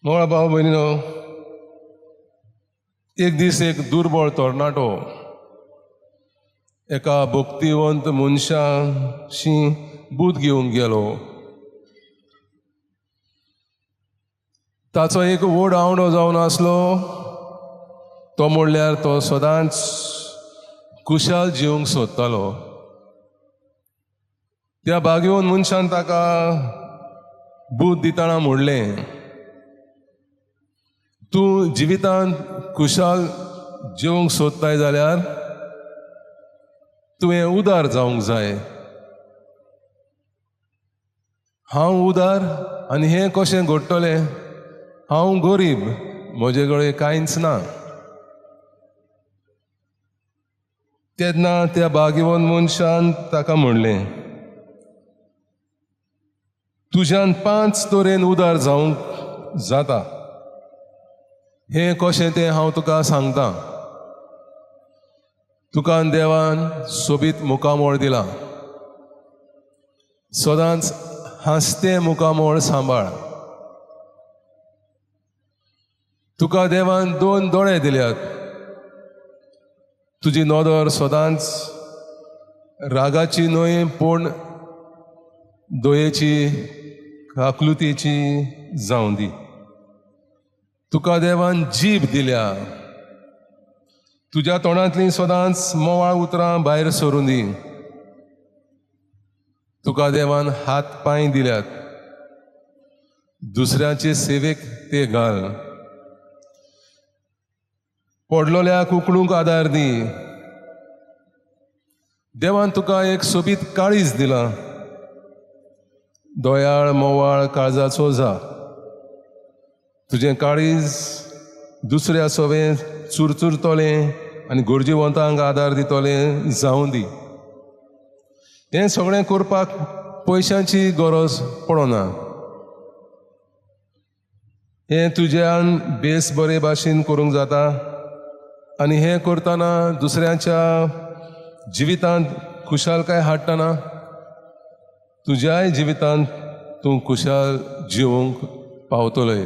मोळा भाव भयणीनो, एक दीस एक दुर्बळ तरणाटो एका भक्तिवंत मनशाशी बूद घेवंक गेलो. ताचो एक व्हड आवडो जावन आसलो, तो म्हणल्यार तो सदांच कुशाल जिवंक सोदतालो. त्या भाग्यवंत मनशान ताका बूद दितना म्हणलें, तूं जिवितांत कुशाल जिवंक सोदताय जाल्यार तुवें उदार जावंक जाय. हांव उदार आनी हें कशें घडटलें? हांव गरीब, म्हजे कडेन कांयच ना. तेन्ना त्या भाग्यवंत मनशान ताका म्हणलें, तुज्यान 5 तरेन उदार जावंक जाता. हें कशें तें हांव तुका सांगता. तुका देवान सोबीत मुखामळ दिलां, सदांच हांसतें मुखामळ सांबाळ. तुका देवान 2 दोळे दिल्यात, तुजी नदर सदांच रागाची न्हय पूण दयेची, काकलुतीची जावं दी. तुका देवान जीब दिल्या, तुज्या तोंडांतलीं सदांच मोवाळ उतरां भायर सरूं दी. तुका देवान हात पांय दिल्यात, दुसऱ्याचे सेवेक ते घाल. पडलोल्याक उखलूंक आदार दी. देवान तुका एक सोबीत काळीज दिलां, दयाळ मोवाळ काळजाचो जा. तुजें काळीज दुसऱ्या सवें चुरचुरतलें आनी गरजेवंतांक आदार दितलें जावं दी. हें सगळें करपाक पयशांची गरज पडना. हें तुज्यान बेस बरे भाशेन करूंक जाता आनी हें करतना दुसऱ्यांच्या जिवितांत खुशालकाय हाडटना तुज्याय जिवितांत तूं खुशाल जिवंक पावतलोय.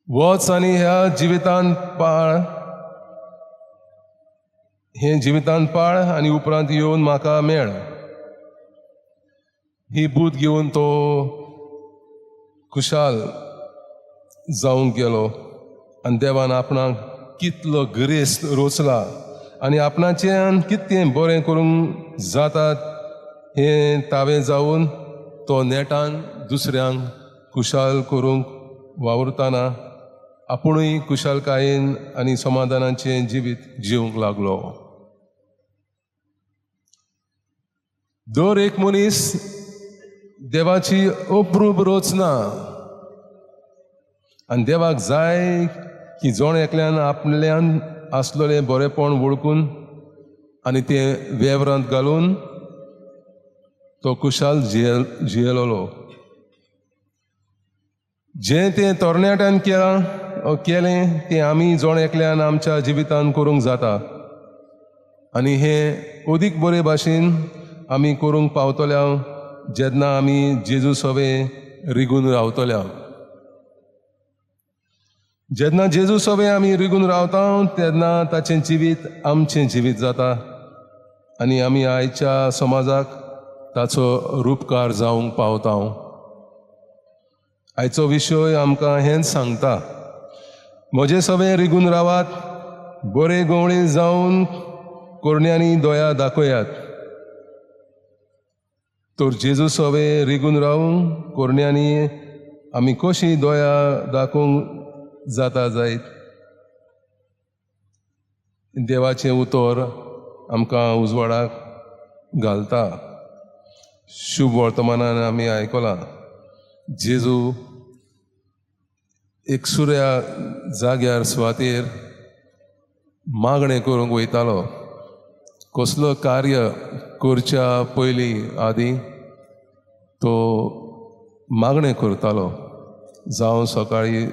वच आनी ह्या जिवितांत पाळ, हें जिवितांत पाळ आनी उपरांत येवन म्हाका मेळ. ही बूद घेवन तो खुशाल जावंक गेलो आनी देवान आपणाक कितलो गिरेस्त रोचला आनी आपणाच्यान कितें बरें करूंक जातात हें तावें जावन तो नेटान दुसऱ्यांक खुशाल करूंक वावुरतना आपुणूय खुशालकायेन आनी समाधानाचें जिवीत जिवंक लागलो. दर एक मनीस देवाची अप्रूप रचना आनी देवाक जाय की जण एकल्यान आपल्यान आसलेलें बरेंपण वळखून आनी तें वेव्हारांत घालून तो खुशाल जियेलोलो. जें तें तरणाट्यान केलां केलें तें आमी जण एकल्यान आमच्या जिवितान करूंक जाता आनी हें अदीक बरे भाशेन आमी करूंक पावतल्या जेन्ना आमी जेजू सवें रिगून रावतल्या. जेन्ना जेजू सवें आमी रिगून रावता तेन्ना ताचें जिवीत आमचें जिवीत जाता आनी आमी आयच्या समाजाक ताचो रुपकार जावंक पावता. आयचो विशय आमकां हेंच सांगता, म्हजे सवें रिगून रावात, बरे गवळी जावन कोरण्यांनी दया दाखयात. तर जेजू सवें रिगून रावून कोरण्यांनी आमी कशी दया दाखोवंक जाता जायत? देवाचें उतर आमकां उजवाडाक घालता. शुभ वर्तमानान आमी आयकलां, जेजू एकसुऱ्या जाग्यार सुवातेर मागणें करूंक वयतालो. कसलो कार्य करच्या पयलीं आदीं तो मागणें करतालो, जावं सकाळीं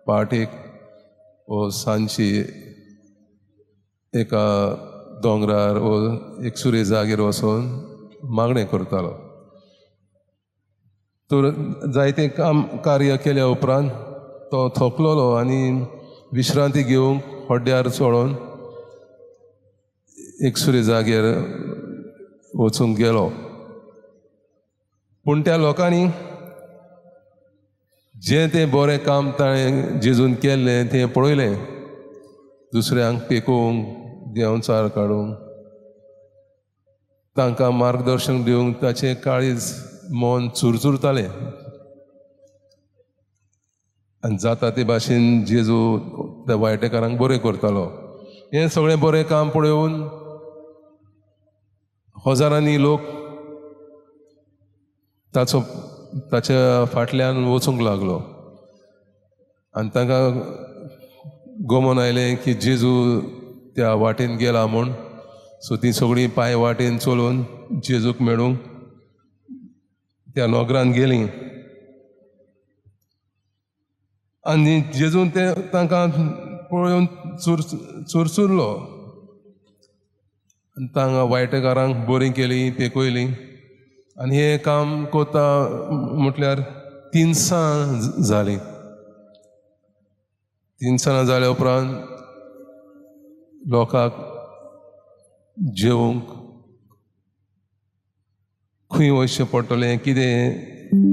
पाटेक वो सांजची एका दोंगरार वो एकसुरे जागेर वचून मागणें करतालो. तर जायते काम कार्य केल्या उपरांत तो थकलोलो आनी विश्रांती घेवंक होड्ड्यार चडोन एकसुरे जाग्यार वचूंक गेलो. पूण त्या लोकांनी जें तें बरें काम ताणें जेजून केल्लें तें पळयलें, दुसऱ्यांक पेकोवंक, देंवचार काडूंक, तांकां मार्गदर्शन दिवंक ताचें काळीज मन चुरचुरतालें. आनी जाता ते भाशेन जेजू त्या वायटेकारांक बरें करतालो. हें सगळें बरें काम पळोवन हजारांनी लोक ताचो ताच्या फाटल्यान वचूंक लागलो. आनी तांकां गमन आयलें की जेजू त्या वाटेन गेला म्हूण. सो तीं सगळीं पांय वाटेन चलून जेजूक मेळूंक त्या नगरान गेलीं. आनी जेजून ते तांकां पळोवन चुरचुरलो आनी तांकां वायटकारांक बरीं केलीं, पेकयलीं. आनी हें काम कोता म्हटल्यार तिनसां जालीं. तिनसां जाल्या उपरांत लोकांक जेवंक खंय वचचें पडटलें, कितें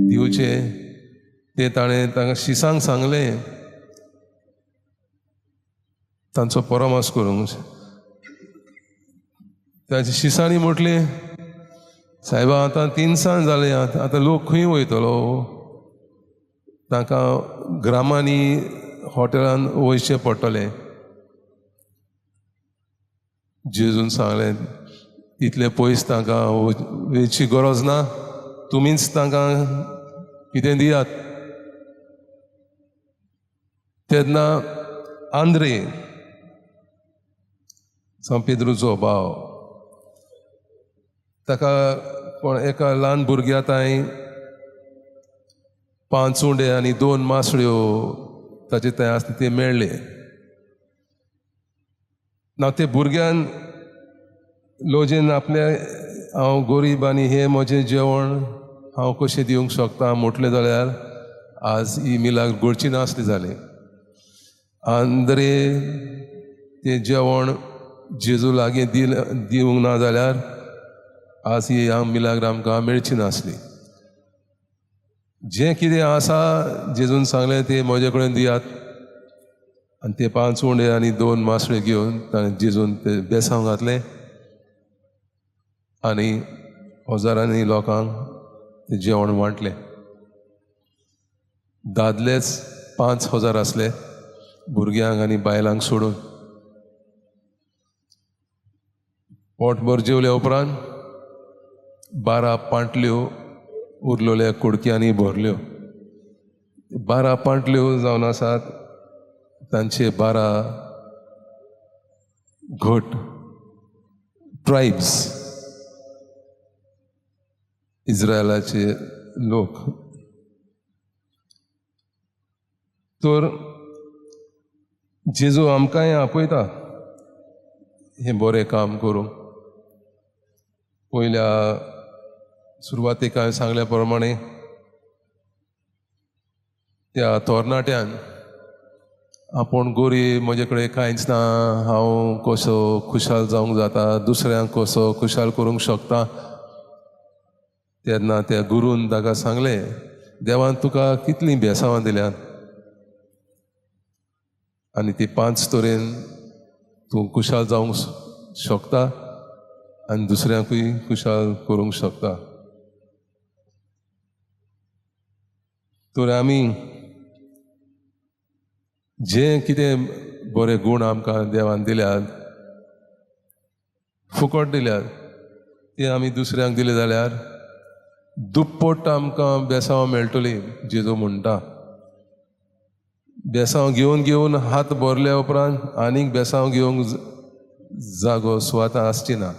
दिवचें तें ताणें तांकां शिसांक सांगलें, तांचो परामर्श करूंक. ताच्या शिसांनी म्हटलें, सायबा आतां तिनसांज जालें, आतां लोक खंय वयतलो, तांकां ग्रामांनी हॉटेलान वयचें पडटलें. जेजून सांगलें, इतले पयस तांकां वयची गरज ना, तुमीच तांकां कितें दियात. तेन्ना आंद्रे, सांत पेद्रूचो भाव, ताका कोण एका ल्हान भुरग्या तांय 5 उंडे आनी 2 मासळ्यो ताचे थंय आसले ते मेळ्ळे. ना ते भुरग्यान लोजेन आपल्या हांव गरीब आनी हें म्हजें जेवण हांव कशें दिवंक शकता म्हटलें जाल्यार आज ही मिलाग्र घडची नासली जाली. आंद्रे तें जेवण जेजू लागीं दिवंक ना जाल्यार आज ही मिलाग्र आमकां मेळची नासली. जें कितें आसा जेजून सांगलें तें म्हजे कडेन दियात. आनी ते 5 उंडे आनी 2 मासळे घेवन ताणें जेजून ते बेसांव घातलें आनी हजारांनी लोकांक तें जेवण वांटलें. दादलेच 5000 आसले, भुरग्यांक आनी बायलांक सोडून. पोटभर जेवल्या उपरांत 12 पांटल्यो उरलेल्या कुडक्यांनी भरल्यो. 12 पांटल्यो जावन आसात तांचे 12 घट, ट्रायब्स, इस्रायलाचे लोक. तर जेजू आमकांय आपयता हें बरें काम करूंक. पयल्या सुरवातेक हांवें सांगल्या प्रमाणे त्या तरणाट्यान आपूण गोरी, म्हजे कडेन कांयच ना, हांव कसो खुशाल जावंक जाता, दुसऱ्यांक कसो खुशाल करूंक शकता, तेन्ना त्या गुरून ताका सांगलें, देवान तुका कितलीं बेसांवां दिल्यात आनी ती 5 तरेन तूं खुशाल जावंक शकता आनी दुसऱ्यांकूय खुशाल करूंक शकता. तर आमी जे कितें बरे गूण आमकां देवान दिल्यात, फुकट दिल्यात, ते आमी दुसऱ्यांक दिले जाल्यार दुप्पट आमकां बेसांव मेळटली. जेजू म्हणटा, बेसांव घेवन घेवन हात भरल्या उपरांत आनीक बेसांव घेवंक जागो सुवात आसची ना.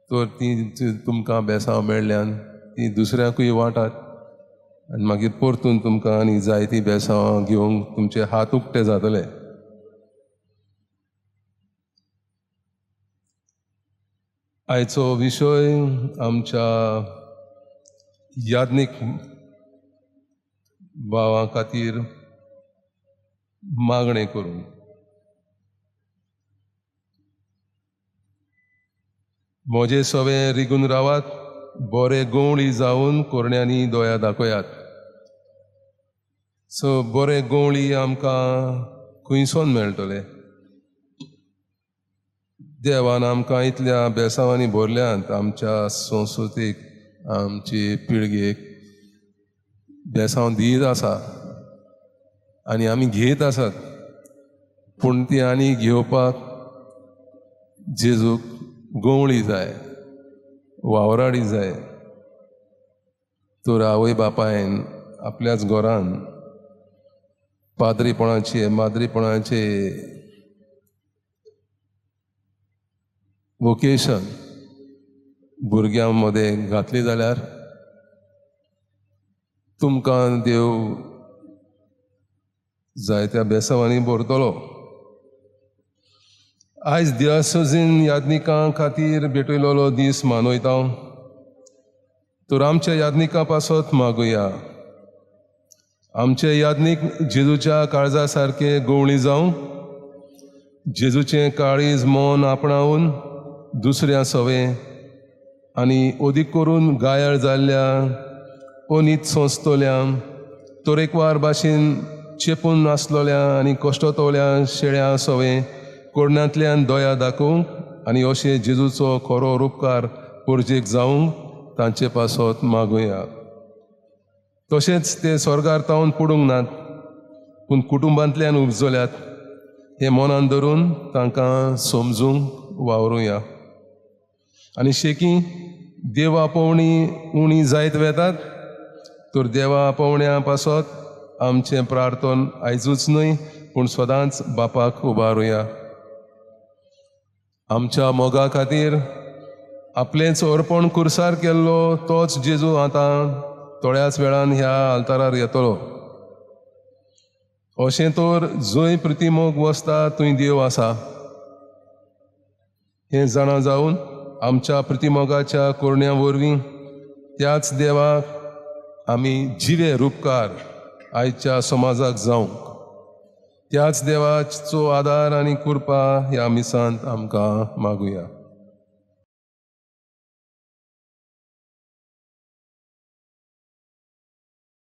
तर ती तुमकां बेसांव मेळ्ळ्यान ती दुसऱ्यांकूय वांटात आनी मागीर परतून तुमकां आनी जायतीं बेसांवां घेवंक तुमचे हात उक्ते जातले. आयचो विशय आमच्या याज्ञीक भावां खातीर मागणें करूंक. म्हजे सवे रिगून रावात, बरे गवळी जावन कोरण्यांनी दोया दाखयात. सो बरे गवळी आमकां खंयसून मेळटले? देवान आमकां इतल्या बेसांवांनी भरल्यांत, आमच्या संस्कृतीक, आमचे पिळगेक बेसांव दीत आसा आनी आमी घेत आसात. पूण ती आनी घेवपाक जेजूक गवळी जाय, वावराडी जाय. तर आवय बापायन आपल्याच घरान पाद्रीपणाचे, माद्रीपणाचे वोकेशन भुरग्यां मदें घातली जाल्यार तुमकां देव जायत्या बेसांवांनी भरतलो. आयज दियासोजीन याज्ञिकां खातीर भेटयलेलो दीस मानयता, तर आमच्या याज्ञिकां पासत मागुया. आमचे याज्ञीक जेजूच्या काळजा सारके गवळी जावं, जेजूचें काळीज मन आपणावन दुसऱ्या सवे आनी अदीक करून गायाळ जाल्ल्या अनीत सोंसतल्या तरेकवार भाशेन चेपून नासलोल्या आनी कश्टतोल्या शेळ्या सवे कोरण्यांतल्यान दया दाखोवंक आनी अशें जेजूचो खरो रुपकार परजेक जावंक तांचे पासत मागुया. तशेंच ते स्वर्गार तावन पडूंक नात, पूण कुटुंबांतल्यान उपजल्यात हें मनान धरून तांकां समजूंक वावरुया. आनी शेकी देवा आपोवणी उणी जायत वेतात, तर देवा आपोवण्या पासत आमचें प्रार्थन आयजूच न्हय पूण सदांच बापाक उबारुया. आमच्या मोगा खातीर आपलेंच अर्पण कुर्सार केल्लो तोच जेजू आतां थोड्याच वेळान ह्या आल्तारार येतलो. अशें तर जंय प्रतिमोग वसता थंय देव आसा हें जाणा जावन आमच्या प्रतिमोगाच्या कोरण्या वरवीं त्याच देवाक आमी जिवे रुपकार आयच्या समाजाक जावंक त्याच देवाचो आदार आनी कृपा ह्या मिसांत आमकां मागुया.